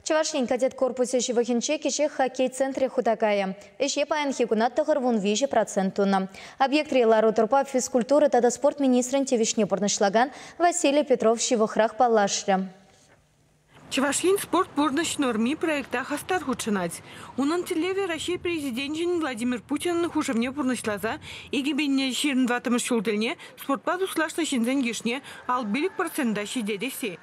Чӑваш Ен кадет корпусӗ ҫывӑхӗнче кӗҫех хоккей центрӗ хута кайӗ. Ӗҫе паянхи куна 93% тунӑ. Объектри лару-тӑрупа физкультура тата спорт министрӗн тивӗҫне пурнӑҫлакан Василий Петров ҫывӑхрах паллашрӗ. Чӑваш Ен спорт пурнӑҫ норми проекта хастар хутшӑнать. Унӑн тӗллевӗ Раҫҫей Президенчӗн Владимир Путинӑн хушӑвне пурнӑҫласа 2024 ҫул тӗлне спортпа туслашнӑ ҫынсен йышне 55% ҫитересси.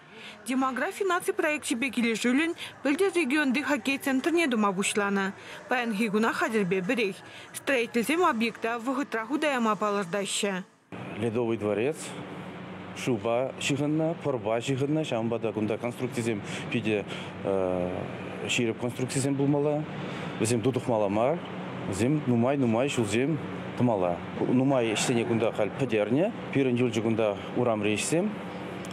Демографи наци проекчӗпе килӗшӳллӗн пӗлтӗр регионти хоккей центрне тума пуҫланӑ. Паянхи куна хатӗрпе пӗрех. Строительсем объекта вӑхӑтра хута яма палӑртаҫҫӗ. Ледовый дворец шывпа ҫыхӑннӑ, пӑрпа ҫыхӑннӑ. Ҫавӑнпа та кунта конструкцисем питӗ ҫирӗп конструкцисем пулмалла. Вӗсем тутӑхмалла мар. Вӗсем нумай-нумай ҫулсем тӑмалла. Нумай ӗҫсене кунта халь пӗтернӗ. Пирӗн юлчӗ кунта урамри ӗҫсем.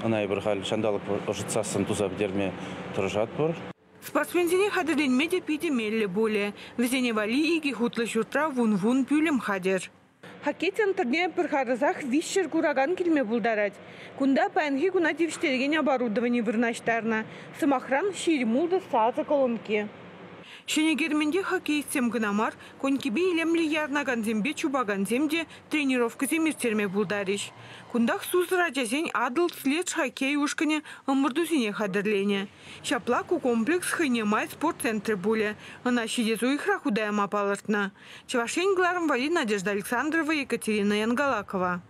Ӑна эпир халь ҫанталӑк ӑшӑтсассӑн туса пӗтерме тӑрӑшатпӑр. Спортсменсене хатӗрленме те питӗ меллӗ пулӗ. Вӗсене валли икӗ хутлӑ ҫуртра вун-вун пӳлӗм хатӗр. Хоккей центрне пӗр харӑсах 300 куракан килме пултарать. Кунта паянхи куна тивӗҫтерекен оборудовани вырнаҫтарнӑ. Сӑмахран, 26 сасӑ колонки. Ҫӗнӗ керменте хоккеистсем кӑна мар, конькипе илемлӗ ярӑнакансемпе чупакансем те тренировкӑсем ирттерме пултарӗҫ. Кунтах сусӑр ачасен Атӑл следж хоккей ушкӑнӗ ӑмӑртусене хатӗрленӗ. Ҫапла ку комплекс хӑйне май спорт центрӗ пулӗ. Ӑна ҫитес уйӑхра хута яма палӑртнӑ. Чӑваш Ен кӑларӑм валли Надежда Александрова, Екатерина Янгалакова.